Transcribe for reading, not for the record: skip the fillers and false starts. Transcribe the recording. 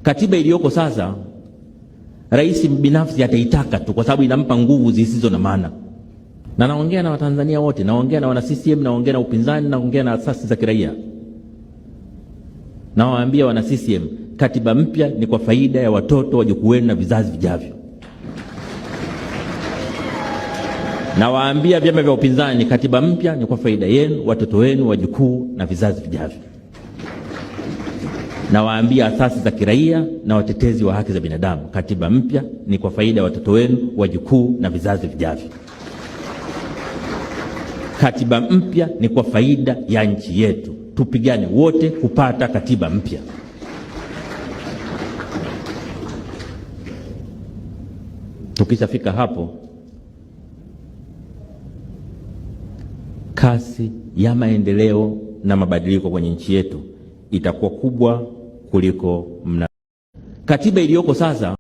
Katiba iliyoko sasa, rais binafsi ataitaka tu, kwa sababu inampa nguvu zisizo na maana. Na naongea na Watanzania wote, naongea na wana CCM, naongea na upinzani, naongea na asasi za kiraia, nawaambia wana CCM, katiba mpya ni kwa faida ya watoto, wajukuu wenu na vizazi vijavyo. Nawaambia vyama vya upinzani, katiba mpya ni kwa faida yenu, watoto wenu, wajukuu na vizazi vijavyo. Nawaambia asasi za kiraia na watetezi wa haki za binadamu, katiba mpya ni kwa faida ya watoto wenu, wajukuu na vizazi vijavyo. Katiba mpya ni kwa faida ya nchi yetu. Tupigane wote kupata katiba mpya. Tukishafika hapo, kasi ya maendeleo na mabadiliko kwenye nchi yetu itakuwa kubwa kuliko mna. Katiba iliyoko sasa